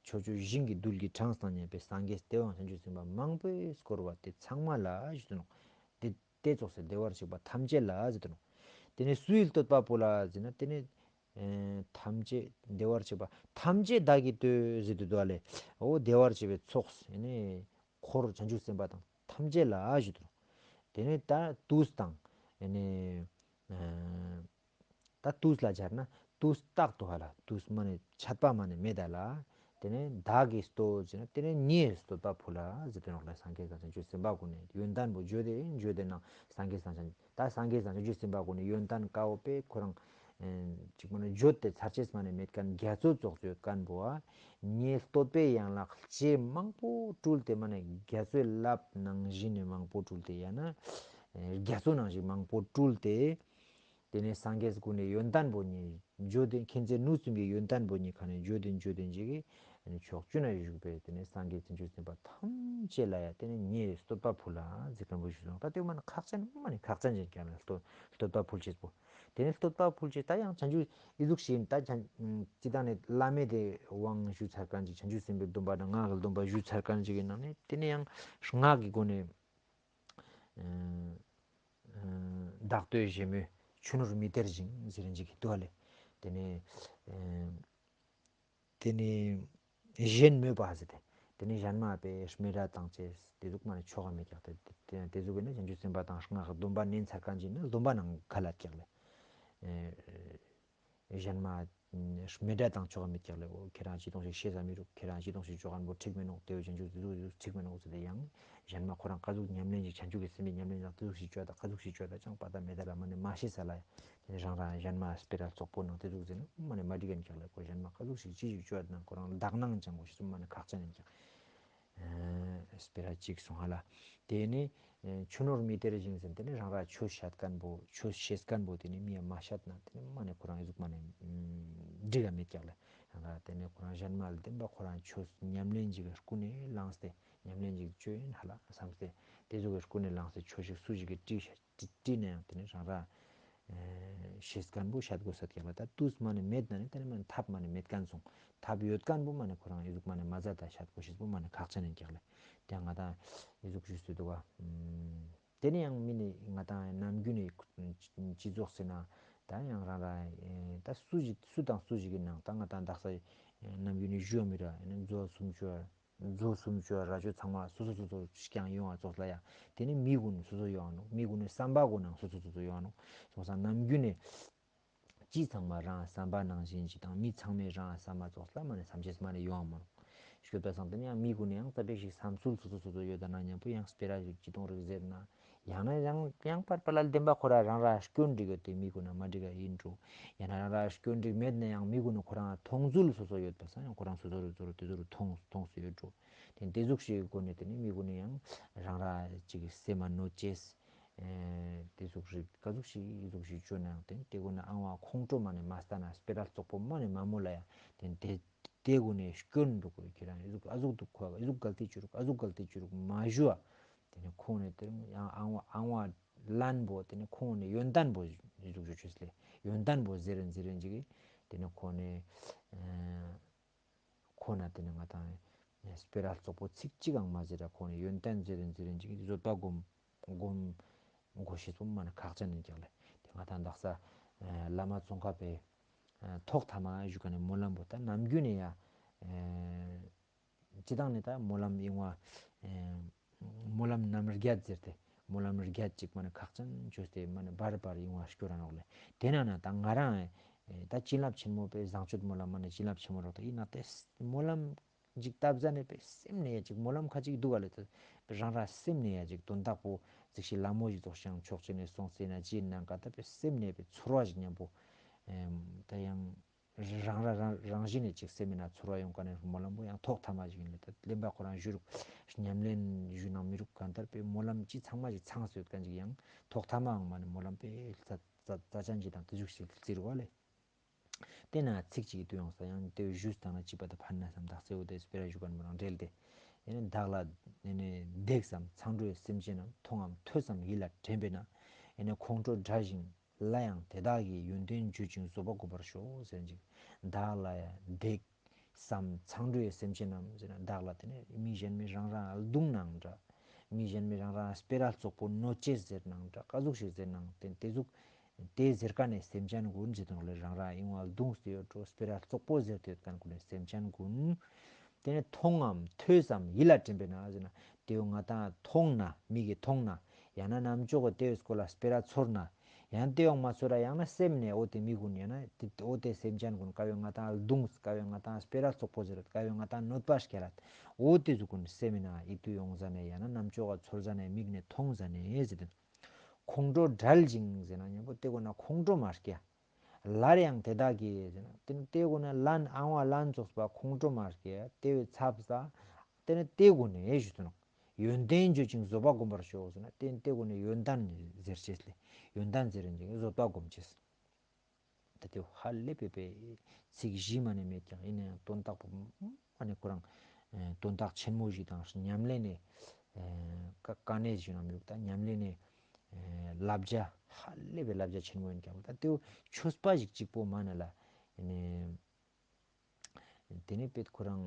ཕྱོགས་བཅུ་ཞིང་གི་རྡུལ་གྱི་གྲངས་དང་མཉམ་པའི་སངས་རྒྱས་དེ་བོ་བྱང་ཆུབ་སེམས་དཔའ་མང་པོས་བསྐོར་བ་དེ་ཚང་མ་ལ་ཞུས་ཏེ་ནོག། དེ་དེ་ཙོགས་སེ་བདེ་བར་གཤེགས་པ་ཐམས་ཅད་ལ་ཟེར་ཏེ་ནོག། དེ་ནེ་སུའི་བསྟོད་པ་ཕུལ་ལ་ཟེར་ན་དེ་ནེ་ཨེ་ཐམས་ཅད་བདེ་བར་གཤེགས་པ་ཐམས་ཅད་བདག་གིས་བསྟོད་ཟེར་ཏེ་འདུག་ལེ། འོ་བདེ་བར་གཤེགས་པའི་ཚོགས་ཨེ་ནེ་འཁོར་བྱང་ཆུབ་སེམས་དཔའ་དང་ཐམས་ཅད་ལ་ཞུས་ཏེ་ནོག། དེ་ནེ་ད་དུས་དང་ཨེ་ནེ་ཨ་ད་དུས་ལ་སྦྱར་ན་དུས་རྟག་ཏུ་ཧ་ལ་དུས་མ་ནེ་ཆད་པ་མ་ནེ་མེད་ད་ལ། དེ་ནེ་བདག་གིས་བསྟོད་ཟེར་ན་དེ་ནེ་ངས་བསྟོད་པ་ཕུལ་ལ་ཟེར་ཏེ་ནོག་ལེ། སངས་རྒྱས་དང་བྱང་ཆུབ་སེམས་དཔའ་གུན་ནི་ཡོན་ཏན་པོ་བརྗོད་དེ་བརྗོད་དེ་ནང་སངས་རྒྱས་དང་བྱང་ད་སངས་རྒྱས་དང་བྱང་ཆུབ་སེམས་དཔའ་གུན་ནི་ཡོན་ཏན་ཀ་བོ་པེ་ཁོ་རང་ཨེ་ཅིག་མ་ནེ་བརྗོད་དེ་ཚར་ཅེས་མ་ནེ་མེད་ཁན་རྒྱ་མཚོ་ཙོགས་ཡོད་ཁན་བོ་ཨ་ངས་བསྟོད་པའི་ཡན་ལག་ལྕེ་མང་པོ་སྤྲུལ་ཏེ་མ་ནེ་རྒྱ་མཚོའི་རླབས་ནང་བཞིན་ནི་མང་པོ་སྤྲུལ་ཏེ་ཡང་ན་ཨེ་རྒྱ་མཚོ་ནང་བཞིན་མང་པོ་སྤྲུལ་ཏེ། དེ་ནེ་སངས་རྒྱས་གུན་ནི་ཡོན་ཏན་པོ་ཉིད་བརྗོད་དེ་མཁྱེན་བརྩེ་ནུས་གསུམ་གྱི་ཡོན་ཏན་པོ་ཉིད་ཁ་ནེ་བརྗོད་དེ་བརྗོད་དེ་འཇིག་གི་ཕྱོགས་བཅུ་ན་བཞུགས་པའི་དེ་ནེ་སངས་རྒྱས་བྱང་ཆུབ་སེམས་དཔའ་ཐམས་ཅད་ལ་ཡང་དེ་ནེ་ངས་བསྟོད་པ་ཕུལ་ལ་ཟེར་ཁན་བོ་ཞུས་སོང་། ད་དེ་མ་ནེ་ཁག་ཅན་མ་ནེ་ཁག་ཅན་ཅན་ཀྱང་ལ་བསྟོད་བསྟོད་པ་ཕུལ་ཅེས་པོ། དེ་ནེ་བསྟོད་པ་ཕུལ་ཅེས་ད་ཡང་བྱང་ཆུབ་ཨི་ཟུག་ཤིག་ད་བྱང་སྤྱིར་བཏང་ནེ་བླ་མེད་དེ་དབང་ཞུས་ཚར་ཁན་ཅིག་བྱང་ཆུབ་སེམས་དཔའི་སྡོམ་པ་དང་སྔགས་ཀྱི་སྡོམ་པ་ཞུས་ཚར་ཁན་ཅིག་གི་ནང་ནེ་དེ་ནེ་ཡང་སྔགས་ཀྱི་སྒོ་ནེ་ཨ་ཨ་བདག་བསྟོད་བཞད་མོས་ཆུ་ནོར་མི་སྟེར་ཞིང་ཟེར་རིན་ཅིག་གི་འདུག་ལེ། དེ་ནེ་ཨ་དེ་ནེ་གཞན་མོས་པ་ཟེར་ཏེ་དེ་ནེ་གཞན་མ་པེ་སྨད་ར་བཏང་ཅེས་དེ་ཟུག་མ་ནེ་ཆོ་ག་མེད་ཀྱག། དེ་དེ་དེ་ཟུག་གི་ནེ་བྱང་ཆུབ་སེམས་དཔའ་དང་སྔགས་སྡོམ་པ་ནན་ཚར་ཁན་ཅིག་ནི་སྡོམ་པ་ནང་ག་ལ་ཀྱག་ལེ། ཨ་གཞན་མ་སྨད་ར་བཏང་ཆོ་ག་མེད་ཀྱག་ལེ། འོ་ཁྱེ་རང་ཅི་ཏོང་ཞིག་ཤེས་ས་མི་རུག། ཁྱེ་རང་ཅི་ཏོང་ཞིག་ཆོ་ག་པོ་འགྲིག་མི་ནོག། དེ་བོ་བྱང་ཆུབ་དེ་ཟུག་དེ་ཟུག་འགྲིག་མི་ནོག་ཟེར་ཏེ་ཡང་གཞན་མ་ཁོ་རང་ཀ་ཟུག་ཉམས་ལེན་ཅིག་བྱང་ཆུབ་ཀྱི་སེམས་པའི་ཉམས་ལེན་ཅིག་དེ་ཟུག་ཞིག་བཅོ་ད་ཀ་ཟུག་ཞིག་བཅོ་ད་ཅང་པ་ད་མེད་ད་ལ་མ་ནེ་མ་ཤེས་ས་ལ་ཡ། དེ་ནེ་རང་རང་གཞན་མ་སྤེ་ར་ཙོག་པོ་ནང་དེ་ཟུག་ཟེར་ན་མ་ནེ་མ་འགྲིག་གན་ཀྱག་ལེ། ཁོ་གཞན་མ་ཀ་ཟུག་ཞིག་ཅི་ཞིག་བཅོ་ད་ན་ཁོ་རང་དག་སྣང་ཅང་གོ་ཤེས་སུ་མ་ནེ་ཁག་ཅན་ཡིན་ཀྱག། ཨ་སྤེ་ར་ཅིག་སོང་ཧ་ལ། དེ་ནེ་ཨ་ཆུ་ནོར་མི་སྟེར་ཞིང་ཟེར་དེ་ནེ་རང་ར་ཆོས་བཤད་ཁན་བོ་ཆོས་ཤེས་ཁན་བོ་དེ་ནེ་མི་ཡ་མ་བཤད་ན་དེ་ནེ་མ་ནེ་ཁོ་རང་ཨི་ཟུག་མ་ནེ་འགྲིག་ག་མེད་ཀྱག་ལེ། རང་ར་དེ་ནེ་ཁོ་རང་གཞན་མ་ལ་བདེན་པ་ཁོ་རང་ཆོས་ཉམས་ལེན་ཅིག་གི་ཀུན་ནེ་བླངས་ཏེ་ཉམས་ལེན་ཅིག་བཅོ་ཡིན་ཧ་ལ་བསམས་ཏེ་དེ་ཟུག་གི་ཀུན་ནེ་བླངས་ཏེ་ཆོས་ཤིག་སུ་ཞིག་གི་དྲིས་ཤ་དྲི་དྲིས་ན་ཡང་དེ་ནེ་རང་ར་ཨེ་ཤེས་ཁན་བོ་བཤད་དགོས་ས་ཀྱག་ལེ། ད་དུས་མ་ནེ་མེད་ན་ནི་དེ་ནེ་མ་ནེ་ཐབས་མ་ནེ་མེད་ཁན་སོང་། ཐབས་ཡོད་ཁན་བོ་མ་ནེ་ཁོ་རང་ཨི་ཟུག་མ་ནེ་མ་ཟད་ད་བཤད་དགོས་ཤེས་པོ་མ་ནེ་ཁག་ཅན་ཡིན་ཀྱག་ལེ། དེ་ང་ད་ཨི་ཟུག་ཞུས་སུ་འདུག་ག། དེ་ནེ་ཡང་མི་ནི་ང་ད་ནམ་རྒྱུན་ནེ་ཅི་ཙོགས་ཟེར་ན་ད་ཡང་རང་ར་ཨེ་ད་སུ་ཞིག་སུ་དང་སུ་ཞིག་གི་ནང་ད་ང་ད་དག་ས་ནམ་རྒྱུན་ནེ་ཞུ་བ་མི་ར་ཨེ་ནི་མཛོ་སུམ་ཅུ་མཛོ་སུམ་ཅུ་ར་ཅོ་ཚང་མ་སོ་སོ་སོ་སོ་རྐྱང་ཡོང་བ་ཙོགས་ལ་ཡ། དེ་ནེ་མི་གུན་སོ་སོ་ཡོང་བ་ནོག། མི་གུན་ནི་བསམ་པ་གུན་ནང་སོ་སོ་སོ་སོ་ཡོང་བ་ནོག། སོང་ཙང་ནམ་རྒྱུན་ནེ་ཅི་ཚང་མ་རང་བསམ་པ་ནང་བཞིན་ཅིག་དང་མི་ཚང་མའི་རང་བསམ་པ་ཙོགས་ལ་མ་ནེ་བསམ་ཤེས་མ་ནེ་ཡོང་བ་མ་ནོག། ཡོད་པ་སང་དེ་ནི་ཡང་མི་གུན་ནི་ཡང་ད་པེ་ཞིག་བསམ་ཚུལ་སོ་སོ་སོ་སོ་ཡོད་ད་ན་མཉམ་པོ་ཡང་སྤེ་ར་ཞིག་ཅི་གཏོང་རིག་ཟེར་ན། ཡང་ན་ཡང་ཡང་པར་པར་ལ་བདེན་པ་ཁོ་ར་རང་ར་སྐྱོན་འགྲིག་ཡོད་དེ་མི་གུན་ན་མ་འགྲིག་ག་ཡིན་འགྲོ། ཡང་ན་རང་ར་སྐྱོན་འགྲིག་མེད་ན་ཡང་མི་གུན་ནི་ཁོ་རང་མཐོང་ཚུལ་སོ་སོ་ཡོད་པ་སང་ཡང་ཁོ་རང་སོ་སོ་རུ་སོ་རུ་དེ་ཚོ་རུ་མཐོང་མཐོང་སུ་ཡོད་འགྲོ། དེ་དེ་ཟུག་ཞིག་གི་སྒོ་ནས་དེ་ནི་མི་གུན་ནི་ཡང་རང་ར་ཅིག་སེམས་མ་གནོད་ཅེས། ཨེ་དེ་ཟུག་རིག་ག་ཟུག་ཞིག་ཟུག་ཞིག་བཅོ་ན་ཡང་དེ་དེ་གུན་ན་ཨང་བ་ཁོང་ཁྲོ་མ་ནས་མ་ལྟ་ན་སྤེ་ར་བཙོག་པོ་མ་ནས་མ་མོལ་ལ་ཡང་དེ་དེ་དེ་གུན་ནས་སྐྱོན་འདུག་གོ་ཁྱེད་རང་ཨི་ཟུག་ཨ་ཟུག་འདུག་གོ་ཨི་ཟུག་གལ་ཏེ་བཅོ་རུག་ཨ་ཟུག་གལ་ཏེ་བཅོ་རུག་མ་ཞུ་བ། དེ་ནས་ཁོང་ནས་དེ་རིང་ཡང་ཨང་བ་ཨང་བ་ལན་པོ་དེ་ནས་ཁོང་ནས་ཡོན་ཏན་པོ་ཨི་ཟུག་ཞུ་ཆོས་ལས་ཡོན་ཏན་པོ་ཟེར་རིན་ཟེར་རིན་ཅིག་གིས་དེ་ནས་ཁོང་ནས་ཨ་ཁོ་ན་དེ་ནས་ང་དང་སྤེ་ར་བཙོག་པོ་ཚིག་གཅིག་ཨང་མ་ཟེར་ར་ཁོང་ནས་ཡོན་ཏན་ཟེར་རིན་ཟེར་རིན་ཅིག་གིས་བཟོད་པ་སྒོམ་སྒོམ་དགོས་ཤེས་པོ་མ་ནས་ཁག་ཅན་ཡིན་ཀྱག་ལེ། དེ་ང་དང་དག་ས་ཨ་བླ་མ་ཙོང་ཁ་པའི་ཨ་ཐོག་ཐ་མ་ཞུ་མཁན་ནི་སྨོན་ལམ་པོ་ད་ནམ་རྒྱུན་ནས་ཡ་ཨ་སྤྱི་བཏང་ནས་ད་སྨོན་ལམ་ཨིན་བ་ཨ་སྨོན་ལམ་རྣམ་བརྒྱད་ཟེར་ཏེ་སྨོན་ལམ་བརྒྱད་ཅིག་མ་ནས་ཁག་ཅན་བཅོས་ཏེ་མ་ནས་བར་བར་ཨིན་བ་སྐྱོར་ར་ནོག་ལེ། དེ་ན་ན་ད་ང་རང་ཨེ་ད་བྱིན་རླབས་ཆེན་མོ་པའི་བཟང་སྤྱོད་སྨོན་ལམ་མ་ནས་བྱིན་རླབས་ཆེན་མོ་རོགས་ད་ཨིན་ན་ཏེ་སྨོན་ལམ་ཅིག་བཏབ་ཟ་ནས་པའི་སེམས་ནས་ཡ་ཅིག་སྨོན་ལམ་ཁ་ཅིག་འདུག་ག་ལེ། ཏེ་རང་རང་སེམས་ནས་ཡ་ཅིག་དོན་དག་པོ་ཅིག་ཤི་ལ་མོ་ཞིག་རྫོགས་ཤིང་ཆོག་ཅེས་ནས་སོང་སེ་ན་ཅི་ནང་ག་ད་པའི་སེམས་ནས་པའི་ཚོར་བ་ཞིག་མཉམ་པོ་ཨེམ་ད་ཡང་རང་རང་རང་རང་བཞིན་ནས་ཅིག་སེམས་ནས་ཚོར་བ་ཡོང་ག་ནས་སྨོན་ལམ་པོ་ཡང་ཐོག་ཐ་མ་ཞིག་ཡིན་ལེ། ད་ལེན་པ་ཁོ་རང་ཞུ་རུག་ཉམས་ལེན་ཞུ་ནང་མི་རུག་གང་ལྟར་པའི་སྨོན་ལམ་ཅི་ཚང་མ་ཞིག་ཚང་སེ་ཡོད་མཁན་ཅིག་ཡང་ཐོག་ཐ་མའང་མ་ནས་སྨོན་ལམ་པའི་རྩ་རྩ་རྩ་ཅན་ཅིག་དང་དེ་ཟུག་ཞིག་བརྩི་རུག་བ་ལེ། དེ་ན་ཚིག་གཅིག་ཏུ་ཡོང་ས་ཡང་དེ་ཞུས་དང་ན་ཅི་པ་ད་ཕན་ན་བསམ་དག་སེ་འོ་དེ་སྤེ་ར་ཞུ་མཁན་མོ་རང་འབྲེལ་ཏེ། ཡང་ན་བདག་ལ་ཡང་ན་བརྡེགས་སམ་མཚང་འགྲོའི་སེམས་ཅན་རྣམས། མཐོང་ངམ་ཐོས་སམ་ཡིད་ལ་དྲན་པས་ན། ཡང་ན་ཁོང་ཁྲོ་བྲལ་ཞིང་སླར་ཡང་དེ་དག་གི་ཡོན་ཏན་བརྗོད་ཅིང་བཟོད་པ་བསྒོམ་པར་ཤོག་ཟེར་ཅིག་བདག་ལ་ཡང་བརྡེགས་སམ་མཚང་འགྲོའི་སེམས་ཅན་རྣམས་ཟེར་ན་བདག་ལ་དེ་ནི་མི་གཞན་མི་རང་རང་རྡུང་ནང་འདྲ། མི་གཞན་མི་རང་རང་སྤེ་ར་བཙོག་པོ་གནོད་ཅེས་ཟེར་ནང་འདྲ་ག་ཟུག་ཞིག་ཟེར་ནང་དེ་དེ་ཟུག་དེ་ཟེར་ཀ་ནས་སེམས་ཅན་ཀུན་ཟེར་དོན་ལས་རང་རང་ཨིན་བ་རྡུང་སྟེ་ཡོད་འགྲོ་སྤེ་ར་བཙོག་པོ་ཟེར་ཏེ་ཡོད་མཁན་ཀུན་ནས་སེམས་ཅན་ཀུན། དེ་ནས་མཐོང་ངམ་ཐོས་སམ་ཡིད་ལ་དྲན་པས་ན་ཟེར་ན་དེ་ང་དང་མཐོང་ན་མིག་གིས་མཐོང་ན་ཡང་ན་རྣམ་ཅོག་གི་དེ་སྐོར་ལ་སྤེ་ར་ཚོར་ན་ཡང་དེ་ཡོང་མ་ཚོར་ར་ཡང་ན་སེམས་ནས་འོ་དེ་མི་ཀུན་ཡང་ན་དེ་འོ་དེ་སེམས་ཅན་ཀུན་ཀ་བའི་ང་དང་རྡུང་ཀ་བའི་ང་དང་སྤེ་ར་བཙོག་པོ་ཟེར་ཀ་བའི་ང་དང་གནོད་པ་སྐྱལ་ལ་འོ་དེ་ཟུག་ཀུན་སེམས་ནས་ཡིད་དུ་ཡོང་ཟ་ནས་ཡང་ན་རྣམ་ཅོག་ག་ཚོར་ཟ་ནས་མིག་ནས་མཐོང་ཟ་ནས་ཟེར་དོན། ཁོང་ཁྲོ་བྲལ་ཞིང་ཟེར་ན་མཉམ་པོ་དེ་ཀུན་ན་ཁོང་ཁྲོ་མ་སྐྱེ། སླར་ཡང་དེ་དག་གི་ཟེར་ན་དེ་ནི་དེ་ཀུན་ན་ལན་ཨང་བ་ལན་ཙོགས་པ་ཁོང་ཁྲོ་མ་སྐྱེ་དེ་བའི་ཚབ་ས་དེ་ནི་དེ་ཀུན་ནས་ཞུ་དུ་ནོག་ཡོན་ཏན་བརྗོད་ཅིང་བཟོད་པ་བསྒོམ་པར་ཤོག་ཟེར་ན་དེ་ནི་དེ་ཀུན་ནས་ཡོན་ཏན་ཟེར་ཅེས་ལས་ཡོན་ཏན་ཟེར་རིན་ཅིག་བཟོད་པ་བསྒོམ་ཅེས། ད་དེ་ཧ་ལས་པའི་པའི་ཚིག་བཞི་མ་ནས་མེད་ཀྱང་ཡིན་ན་ཡང་དོན་དག་པོ་མ་ནས་ཁོ་རང་ཨེ་དོན་དག་ཆེན་མོ་ཞིག་དང་ཉམས་ལེན་ནས་ཨེ་ཀ་ཀ་ནས་ཞུ་ན་མི་རུག་ད་ཉམས་ལེན་ནས་ཨེ་བསླབ་བྱ་ཧ་ལས་པའི་བསླབ་བྱ་ཆེན་མོ་ཡིན་ཀྱང་ད་དེ་ཆོས་པ་ཞིག་གཅིག་པོ་མ་ནས་ལ་ཨེ་ནས་དེ་ནས་པེད་ཁོ་རང་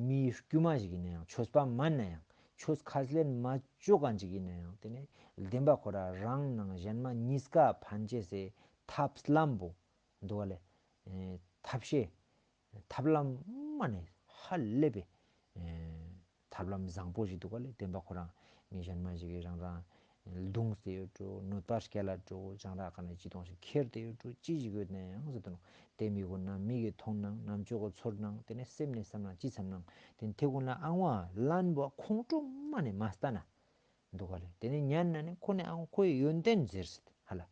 མི་དཀྱུས་མ་ཞིག་ཡིན་ན་ཡང་ཆོས་པ་མན་ན་ཡང་ཆོས་ཁས་ལེན་མ་བཅོ་མཁན་ཅིག་ཡིན་ན་ཡང་དེ་ནས་བདེན་པ་ཁོ་ར་རང་ནང་གཞན་མ་གཉིས་ཀ་ཕན་ཅེས་སི་ཐབས་ལམ་པོ་འདུག་ག་ལེ། ཨེ་ཐབས་ཤེས་ཐབས་ལམ་མ་ནས་ཧ་ལས་པའི་ཨེ་ཐབས་ལམ་བཟང་པོ་ཞིག་འདུག་ག་ལེ། བདེན་པ་ཁོ་རང་མི་གཞན་མ་ཞིག་གིས་རང་རང་རྡུང་སྟེ་ཡོད་འགྲོ། གནོད་པ་སྐྱལ་ལ་འགྲོ། ཅང་ར་ཀ་ནས་ཅི་གཏོང་ཞིག་ཁྱེར་ཏེ་ཡོད་འགྲོ། ཅི་ཞིག་ཡོད་ན་ཡང་ཟེར་དུ་ནོག་དེ་མི་ཀུན་ན་མིག་གིས་མཐོང་ནང་རྣམ་ཅོག་གིས་ཚོར་ནང་དེ་ནས་སེམས་ནས་བསམ་ནང་ཅི་བསམ་ནང་དེ་ནས་དེ་ཀུན་ལ་ཨང་བ་ལན་པོ་ཁོང་ཁྲོ་མ་ནས་མ་ལྟ་ན་འདུག་ག་ལེ། དེ་ནས་ཉན་ན་ནི་ཁོ་ནས་ཨང་ཁོའི་ཡོན་ཏན་ཟེར་སྲིད་ཧ་ལ།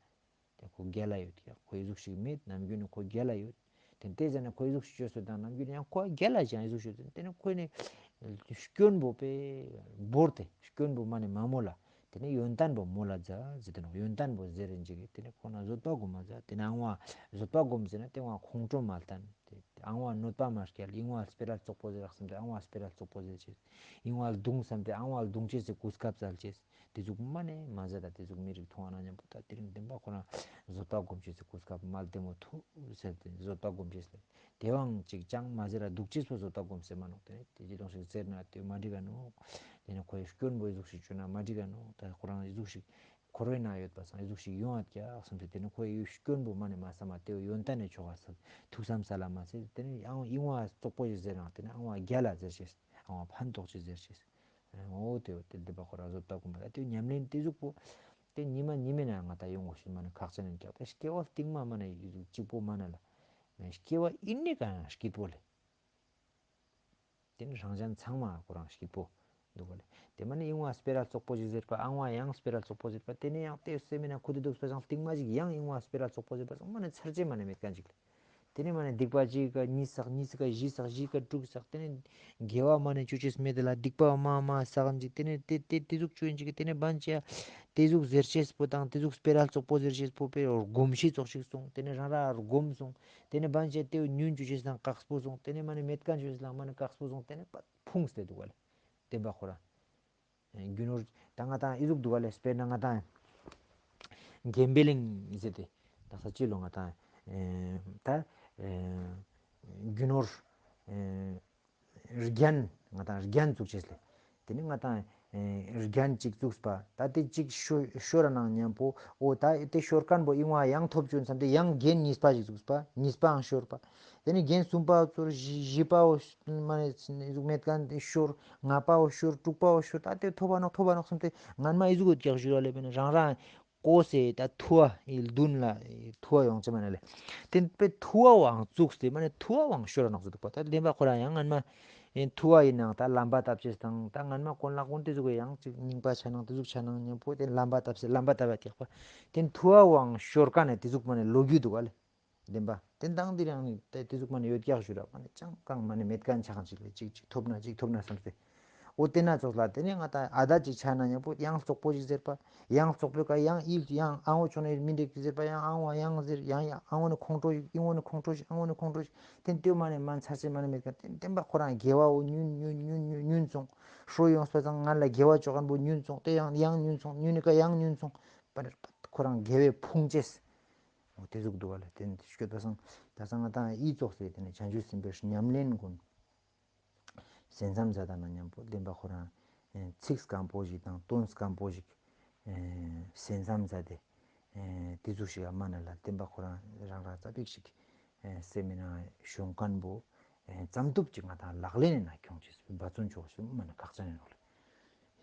དེ་ཁོ་རྒྱལ་ལ་ཡོད་ཀྱག་ཁོ་ཨི་ཟུག་ཞིག་མེད་ནམ་རྒྱུན་ནི་ཁོ་རྒྱལ་ལ་ཡོད། དེ་དེ་ཟེར་ན་ཁོ་ཨི་ཟུག་ཞིག་བཅོས་སོད་དང་ནམ་རྒྱུན་ནི་ཡང་ཁོ་རྒྱལ་ལ་ཅང་ཨི་ཟུག་ཞིག་བཅོས་སོད་དེ་ནི་ཁོ་ནི་སྐྱོན་པོ་པེ་བོར་ཏེ་སྐྱོན་པོ་མ་ནི་མ་མོལ་ལ། དེ་ནི་ཡོན་ཏན་པོ་མོལ་ལ་ཛ་ཟེར་དེ་ནོག་ཡོན་ཏན་པོ་ཟེར་རིན་ཅིག་གི་དེ་ནི་ཁོ་ན་བཟོད་པ་སྒོམ་མ་ཛ་དེ་ནི་ཨང་བ་བཟོད་པ་སྒོམ་ཟེར་ན་དེ་ཨང་བ་ཁོང་ཁྲོ་མ་ལྟན། དེ་ཨང་བ་གནོད་པ་མ་སྐྱལ། ཨིང་བ་སྤེ་ར་བཙོག་པོ་ཟེར་རག་སམ་དེ་ཨང་བ་སྤེ་ར་བཙོག་པོ་ཟེར་ཅེས། ཨིང་བ་རྡུང་སམ་དེ་ཨང་བ་རྡུང་ཅེས་སི་གོ་སྐབས་སལ་ཅེས། དེ་ཟུག་མ་ནས་མ་ཟེར་ད་དེ་ཟུག་མི་རིགས་མཐོང་བ་ན་མཉམ་པོ་ད་དེ་རིང་བདེན་པ་ཁོ་རང་བཟོད་པ་སྒོམ་ཅེས་སི་གོ་སྐབས་མ་བདེ་མོ་ཐུག་ཟེར་ཏེ་བཟོད་པ་སྒོམ་ཅེས་ལེ། དེ་བང་ཅིག་ཅང་མ་ཟེར་ར་སྡུག་ཅེས་པོ་བཟོད་པ་སྒོམ་ཟེར་མ་ནོག་དེ་ནས་དེ་ཅི་གཏོང་ཞིག་ཟེར་ན་དེ་མ་འགྲིག་ག་ནོག་དེ་ནས་ཁོའི་སྐྱོན་པོ་ཨི་ཟུག་ཞིག་བཅོས་ན་མ་འགྲིག་ག་ནོག་ད་ཁོ་རང་ཨི་ཟུག་ཞིག་འཁོར་བའི་ནང་ཡོད་པ་སང་ཨི་ཟུག་ཞིག་ཡོང་ཨ་ཀྱག་བསམ་སྟེ་དེ་ནི་ཁོའི་སྐྱོན་པོ་མ་ནས་མ་བསམ་མ་དེ་ཡོན་ཏན་ནས་ཆོག་ག་ས་ཐུགས་བསམ་ས་ལ་མ་ཟེར་དེ་ནི་ཨང་ཨིང་བ་བཙོག་པོ་ཞིག་ཟེར་ནང་དེ་ནི་ཨང་བ་རྒྱལ་ལ་ཟེར་ཅེས་ཨང་བ་ཕན་ཐོགས་ཅེས་ཟེར་ཅེས། འོ་དེ་འོ་དེ་བདེན་པ་ཁོ་རང་བཟོད་པ་སྒོམ་པ་ལ་དེ་ཉམས་ལེན་དེ་ཟུག་པོ་དེ་ཉི་མ་ཉི་མའི་ནང་ང་ད་ཡོང་དགོས་ཤེས་མ་ནི་ཁག་ཅན་ཡིན་ཀྱག་ད་སྐྱེ་བ་རྟིང་མ་མ་ནི་གཅིག་པོ་མ་ནི་ལ་སྐྱེ་བ་ཨིན་ནི་གང་སྐྱིད་པོ་ལེ། དེ་ནི་རང་གཞན་ཚང་མ་ཁོ་རང་སྐྱིད་པོ་འདུག་ག་ལེ། དེ་མ་ནི་ཨིན་བ་སྤེ་ར་ཙོག་པོ་ཞིག་ཟེར་པ་ཨང་བ་ཡང་སྤེ་ར་ཙོག་པོ་ཟེར་པ་དེ་ནི་ཡང་དེ་སེ་མི་ན་ཁུ་དེ་འདུག་སྤེ་ར་སྟིང་མ་ཞིག་ཡང་ཨིན་བ་སྤེ་ར་ཙོག་པོ་ཟེར་པ་ཚང་མ་ནི་ཚར་ཅེས་མ་ནི་མེད་མཁན་ཅིག་ལེ། དེ་ནི་མ་ནི་སྡིག་པ་གཅིག་ག་གཉིས་བསགས། གཉིས་ཀ་བཞི་བསགས། བཞི་ཀ་དྲུག་བསགས། དེ་ནི་དགེ་བ་མ་ནི་ཅོ་ཅེས་མེད་དེ་ལ་སྡིག་པ་མ་མ་བསགས་ཅིག་དེ་ནི་དེ་དེ་དེ་ཟུག་ཅོ་ཡིན་ཅིག་དེ་ནི་བན་ཅ་དེ་ཟུག་ཟེར་ཅེས་པོ་དང་དེ་ཟུག་སྤེ་ར་ཙོག་པོ་ཟེར་ཅེས་པོ་པེ་སྒོམ་ཤེས་ཙོག་ཞིག་སོང་། དེ་ནི་རང་ར་སྒོམ་སོང་། དེ་ནི་བན་ཅ་དེ་ཉུན་ཅོ་ཅེས་དང་ཀགས་པོ་སོང་། དེ་ནི་མ་ནི་མེད་མཁན་ཅོ་ཅེས་ལ་མ་ནི་ཀགས་པོ་སོང་། དེ་ནི་ཕུངས་ཏེ་འདུག་ག་ལེ། བདེན་པ་ཁོ་རང་། རྒྱུ་ནོར་ད་ང་ཏང་ཨི་ཟུག་འདུག་ག་ལེ། དཔེར་ན་ང་ཏང་གེམ་བེ་ལིང་ཟེར་ཏེ་ད་ས་ཅི་ལོ་ང་ཏང་ད་རྒྱུ་ནོར་རྒྱན་ང་ཏང་རྒྱན་བཙུགས་ཅེས་ལེ། དེ་ནི་ང་ཏང་རྒྱན་གཅིག་བཙུགས་པ་ད་དེ་གཅིག་ཤོར་ཤོར་ར་ནང་མཉམ་པོ་འོ་ད་དེ་ཤོར་མཁན་པོ་ཨིན་བ་ཡང་ཐོབ་བཅུག་བསམ་སྟེ་ཡང་རྒྱན་གཉིས་པ་ཞིག་བཙུགས་པ་གཉིས་པའང་ཤོར་པ། དེ་ནི་རྒྱན་གསུམ་པ་ཚུར་བཞི་བཞི་པའོ་མ་ནི་ཟུག་མེད་མཁན་དེ་ཤོར། ལྔ་པའོ་ཤོར། དྲུག་པའོ་ཤོར། ད་དེ་ཐོབ་པ་ནོག་ཐོབ་པ་ནོག་བསམ་སྟེ་ངན་མ་ཨི་ཟུག་ཡོད་ཀྱག་ཞུ་ར་ལེ། བེ་ནི་རང་རང་ཀོ་སེ་ད་ཐུ་བ་ཨི་མདུན་ལ་ཐུ་བ་ཡོང་ཅེས་མ་ནི་ལེ། དེ་པེ་ཐུ་བའང་བཙུགས་ཏེ་མ་ནི་ཐུ་བའང་ཤོར་ནོག་ཟེར་འདུག་པ། ད་བདེན་པ་ཁོ་རང་ཡང་ངན་མ་ཨེ་ཐུ་བ་ཡིན་ནང་ད་ལམ་པ་བཏབ་ཅེས་དང་ད་ངན་མ་གོན་ལག་གོན་དེ་ཟུག་ཡང་ཅིག་རྙིང་པ་ཆ་ནང་དེ་ཟུག་ཆ་ནང་མཉམ་པོ་དེ་ལམ་པ་བཏབ་སེ་ལམ་པ་བཏབ་པ་ཀྱག་པ། དེ་ཐུ་བའང་ཤོར་མཁན་ནི་དེ་ཟུག་མ་ནི་ལོ་རྒྱུས་འདུག་ག་ལེ། བདེན་པ། དེ་དང་དེ་རིང་དེ་དེ་ཟུག་མ་ནི་ཡོད་ཀྱག་ཞུ་ར་མ་ནི་ཅང་གང་མ་ནི་མེད་མཁན་ཆགས་ཅིག་ལེ། ཅིག་ཅིག་ཐོབ་ན་ཅིག་ཐོབ་ན་བསམ་སྟེ། འོ་དེ་ན་ཙོགས་ལ་དེ་ནི་ང་ཏང་ཨ་ད་ཅིག་ཆ་ན་མཉམ་པོ་ཡང་ཙོག་པོ་ཞིག་ཟེར་པ། ཡང་ཙོག་པོའི་ཀ་ཡང་ཨིལ་ཡང་ཨང་བོ་ཆོ་ནི་མི་འགྲིག་ཟེར་པ། ཡང་ཨང་བ་ཡང་ཟེར། ཡང་ཡང་ཨང་བོ་ནི་ཁོང་ཁྲོ་ཞིག་ཨིན་བོ་ནི་ཁོང་ཁྲོ་ཞིག་ཨང་བོ་ནི་ཁོང་ཁྲོ་ཞིག་དེ་ལྟོས་མ་ནི་མ་ཚར་ཅེས་མ་ནི་མེད་མཁན་དེ་བདེན་པ་ཁོ་རང་དགེ་བའོ་ཉུན་ཉུན་ཉུན་ཉུན་ཉུན་སོང་། ཧྲོ་ཡོངས་པ་ཚང་ང་ལ་དགེ་བ་ཅོ་མཁན་པོ་ཉུན་སོང་། དེ་ཡང་ཡང་ཉུན་སོང་། ཉུན་ནི་ཀ་ཡང་ཉུན་སོང་། པ་ཁོ་རང་དགེ་བའི་ཕུང་ཅེས། འོ་དེ་ཟུག་འདུག་ག་ལེ། དེ་ནི་ཤོད་པ་སང་ད་སང་ང་ཏང་ཨི་ཙོགས་སེ་དེ་ནི་བྱང་ཆུབ་སེམས་དཔའི་ཉམས་ལེན་ཀུན་སེམས་ཙམ་མཛད་ད་ན་མཉམ་པོ་བདེན་པ་ཁོ་རང་ཚིག་སྐམ་པོ་ཞིག་དང་དོན་སྐམ་པོ་ཞིག་སེམས་ཙམ་མཛད་དེ་དེ་ཟུག་ཞིག་ཨ་མ་ན་ལ་བདེན་པ་ཁོ་རང་རང་རང་ཙ་པིག་ཞིག་སེམས་མི་ན་ཤོང་མཁན་པོ་ཙམ་ཐུབ་ཅིག་ང་ཏང་ལག་ལེན་ནི་ན་ཁྱོང་ཅེས་འབད་བརྩོན་ཆོག་ཞིག་མ་ན་ཁག་ཅན་ཡིན་ནོག་ལེ།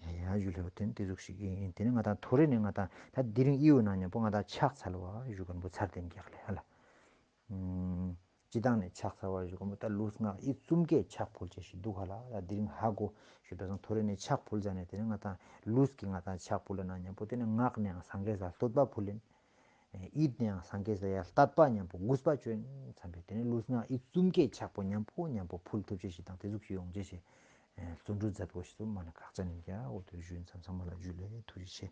ཡ་ཡ་ཞུ་ལེ། འོ་དེ་ནི་དེ་ཟུག་ཞིག་ཡིན། དེ་ནི་ང་ཏང་ཐོ་རེ་ནི་ང་ཏང་ད་དེ་རིང་ཨི་བོ་ནང་མཉམ་པོ་ང་ཏང་ཕྱག་འཚལ་བ་ཞུ་མཁན་པོ་ཚར་ཏེ་ཀྱག་ལེ་ཧ་ལ། སྤྱི་བཏང་ནས་ཕྱག་འཚལ་བ་ཞུ་མཁན་པོ་ད་ལུས་ངག་ཡིད་གསུམ་ཀའི་ཕྱག་ཕུལ་ཅེས་ཞིག་འདུག་ཧ་ལ། ད་དེ་རིང་ཧ་གོ་ཞུ་དོ་སང་ཐོ་རེ་ནས་ཕྱག་ཕུལ་ཟ་ནས་དེ་ནི་ང་ཏང་ལུས་ཀྱི་ང་ཏང་ཕྱག་ཕུལ་ལ་ན་མཉམ་པོ་དེ་ནི་ངག་ནས་ཡང་སངས་རྒྱས་ལ་བསྟོད་པ་ཕུལ་ལེན། ཡིད་ནས་ཡང་སངས་རྒྱས་ལ་ཡང་དད་པ་མཉམ་པོ་གུས་པ་ཅོ་ཡིན་བསམ་པས་དེ་ནི་ལུས་ངག་ཡིད་གསུམ་ཀའི་ཕྱག་པོ་མཉམ་པོ་མཉམ་པོ་ཕུལ་ཐུབ་ཅེས་ཞིག་དང་དེ་ཟུག་ཞིག་ཡོང་ཅེས་ཞིག་བརྩོན་འགྲུས་མཛད་དགོས་ཞིག་གསུངས་མ་ན་ཁག་ཅན་ཡིན་ཀྱག་འོ་དེ་ཞུ་ཡིན་བསམ་ཚང་མ་ལ་ཇུ་ལེ་ཐུགས་རྗེ་ཆེ།